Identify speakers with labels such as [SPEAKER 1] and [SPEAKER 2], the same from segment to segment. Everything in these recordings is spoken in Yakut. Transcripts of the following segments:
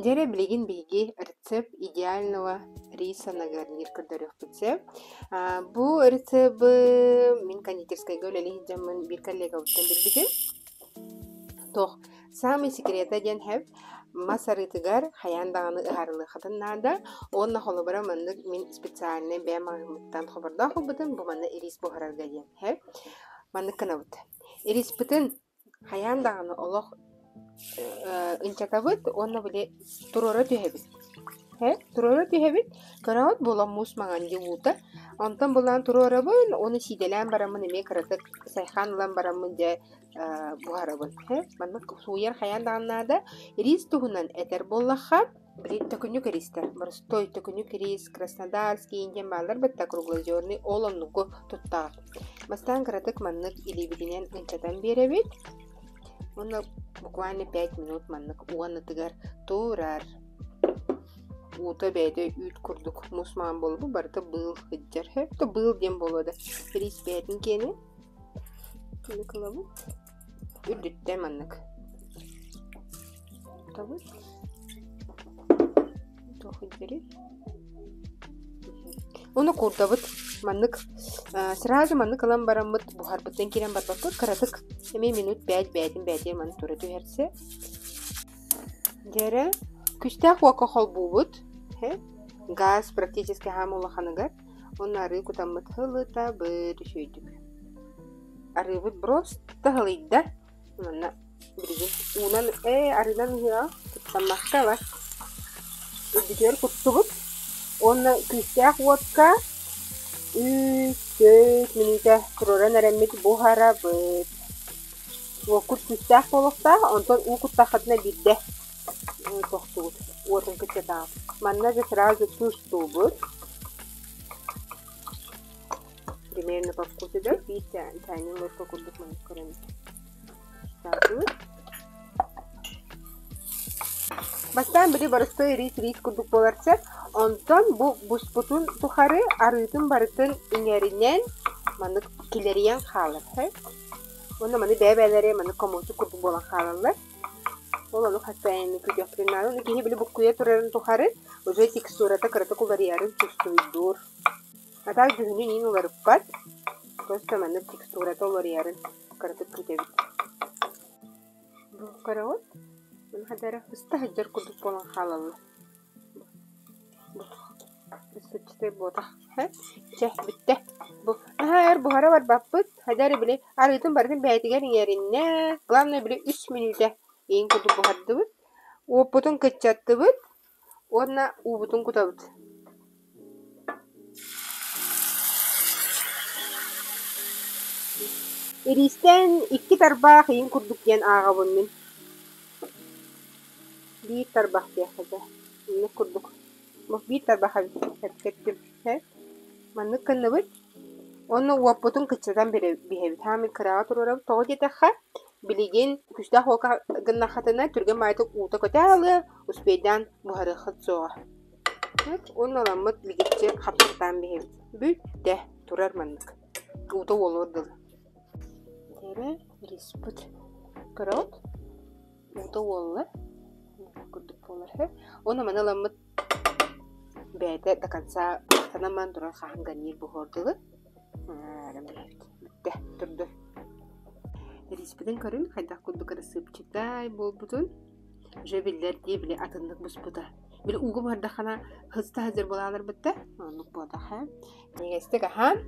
[SPEAKER 1] Дьэ эрэ билигин биһиги рецепт идеального риса на гарнир көрдөрүөхпүт сөп. Бу рецебы мин кондитерскайга үлэлии сылдьаммын биир коллегабыттан билбитим. Туох саамай секрета диэн хэп мас арыытыгар хайаан даҕаны ыһаарылыаххытын наада. Уонна холобура маннык мин специальнай бэйэм маҕаһыыммыттан хобордоох ылбытым бу манна рис буһарарга диэн хэп. Маннык гынабыт. Риспытын Хайаан даҕаны олох ынчатабыт уонна били туруора түһэбит. Ээ, туруора түһэбит, көрөҕүт буолан муус маҥан дии уута. Онтон былаан туруорабын уонна сиидэлээн бараммын эмиэ кыратык сайхаан ылан бараммын дьэ буһарабын. Ээ, маннык сууйар хайаан даҕаны наада. Рис туһунан этэр буоллахха, били төкүнүк ристэр, боростуой төкүнүк рис, краснодарский диэн бааллар бытта круглозерный, ол оннугу туттаҕыт. Бастаан кыратык маннык илиибитинэн ынчатан биэрэбит уонна буквально пять минут маннык уонатыгар турар. Уута бэйэтэ үүт курдук муус маҥан буолбут барыта быыл сылдьар. То быыл диэн буолуо да рис бэйэтин киэнэ. Маннык ылабыт. Үрдүттэн маннык. Табыт. Туох илдьэрий? Ону куурдабыт. Маннык сразу маннык ылан бараммыт буһарбыттан киирэн барбаппыт. Кыратык эмиэ минут пять бээтин бээтигэр маны тура түһэрсэ. Дьэрэ күстээх уокка холбуубут. Газ практически хаам улаханыгар. Уонна арыы кутаммыт һылытабыт үчүгэйдик. Арыыбыт просто һылыйда. Манна билигин уунан ээ арыынан ыһыаҕа куттаммакка ылар. Үрдүтүгэр куттубут уонна күүстээх уотка үс төрт мүнүүтэ туруоран эрэммит буһарабыт. Уоккут күүстээх буолуохтаах, онтон уу куттаххытына биирдэ тохтугут, уотун кыччатаҕыт. Манна же сразу туустуубут. Примерно по вкусу да, биир чайный ложка курдук маннык көрөн туттаатыбыт. Бастаан били боростуой рис-рис курдук буолар сөп. Онтон бу буспутун тухары арыытын барытын иҥэринэн маннык килэрийэн хаалар. Уонна маны бэйэ-бэйэлэрэ маннык комочек курдук буолан хаалаллар. Ол ону хасаайыны күүтүөхпүтүн наада. Ону киһи били буккуйа турарын тухары уже текстурата кыратык уларыйарын чувствуйдуур. А так дьүһүнүн иин уларыппат, просто маннык текстурата уларыйарын кыратык күүтэбит. Бу көрөҕүт? Маны хадара ыста сылдьар курдук буолан хаалаллар. Рассыпчатый буотах. Чэ, бүттэ. Бу наһаа өр буһара барбаппыт. Хайда эрэ били арыытын барытын бэйэтигэр иҥэриннэ. Главное били үс мүнүүтэ иин курдук буһардыбыт. Уоппутун кыччаттыбыт. Уонна уубутун кутабыт Ириистэн икки тарбах иин курдук диэн ааҕабын мин. Биир тарбах диэххэ дьэ, инник курдук. Бу биир тарбах эбит, эппэттим. Маннык гынныбыт. Уонна уоппутун кыччатан биһэбит. Хаамый кыраҕа туруорабыт. Тоҕо диэтэххэ, билигин күстээх уокка гыннаххытына түргэн баайытык уута көтө аалыа, успейдаан буһарыаххыт суоҕа. Уонна ыламмыт лигиччи хаппахтаан биһэбит. Бүттэ, турар маннык. Уута уолуор дылы. Дэрэ риспут. Көрөҕүт? Уута уолла. Курдук буолар. Уонна маны ыламмыт бэйэтэ до конца махтанаман туран хаһан гарнир буһуор дылы. Бүттэ, турду. Риспитин көрүн хайдах курдук ырысыапчытай буолбутун. Уже биллэр дии били атыннык буспута. Били ууга буһардаххына хыста сылдьар буолааларбыт да оннук буотах ээ. Минньигэстик аһаан,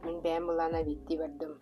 [SPEAKER 1] мин бэйэм былаана биирдии бардым.